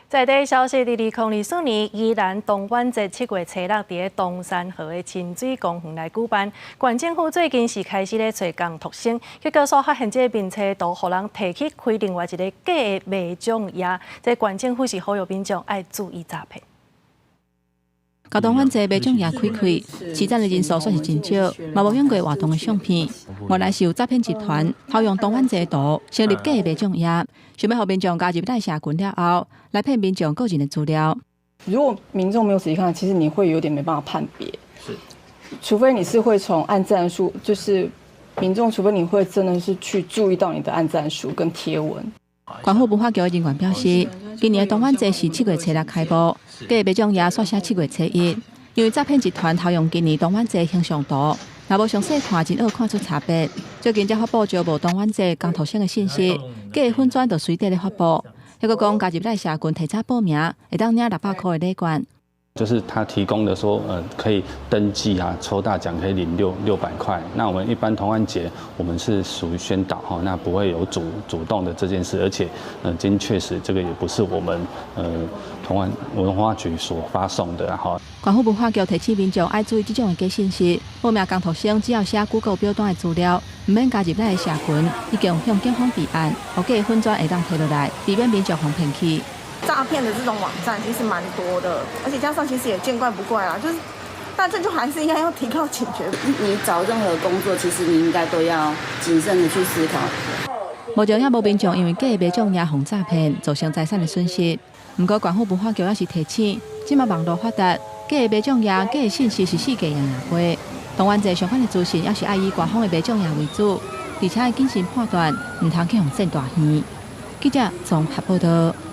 在地消息，2024年宜蘭東灣節7月初六，佇咧冬山河的親水公園來舉辦。縣政府最近是開始咧揣工讀生，結果煞發現這个面冊圖予人提去開另外一个假的迷獎頁。這縣政府是呼籲民眾愛注意詐騙。共東灣節迷獎頁開開，起讚的人數算是真少，嘛無用過活動的相片。原來是有詐騙集團偷用東灣節圖，成立假的迷獎頁，想欲予民眾加入咱社群了後，來騙民眾個人的資料。如果民眾沒有仔細看，其實你會有點沒辦法判別。除非你是會從按讚數，就是民眾，除非你會真的是去注意到你的按讚數跟貼文。縣府文化局的人員表示，今年的東灣節是7月初六開幕，假迷獎頁煞寫7月初一，因為詐騙集團偷用今年東灣節形象圖，若無詳細看，真會看出差別。最近才發布招募東灣節工讀生的信息，假的粉專就隨地咧發布，抑閣講加入咱社群提早報名，會當領600塊的禮券。就是他提供的說，可以登記啊，抽大獎可以領600塊。那我們一般童玩節，我們是屬於宣導哈，那不會有主動的這件事，而且，今確實這個也不是我們，同安文化局所發送的哈。縣府文化局提醒民眾愛注意這種的假信息，報名工讀生只要寫 Google 表單的資料，毋免加入咱的社群，已經向警方備案，予假粉專會當提落來，避免民眾予騙去。詐騙的這種網站其實蠻多的，而且加上其實也見怪不怪啦，就是，但這就還是應該要提高警覺。你找任何工作，其實你應該都要謹慎的去思考。目前也無民眾因為假迷獎頁予詐騙，造成財產的損失。毋過縣府文化局也是提醒，這馬網路發達，假迷獎頁、假信息是世界樣樣飛。東灣節相關的資訊也是愛以官方的迷獎頁為主，而且愛謹慎判斷，毋通去予騙大耳。記者綜合報道。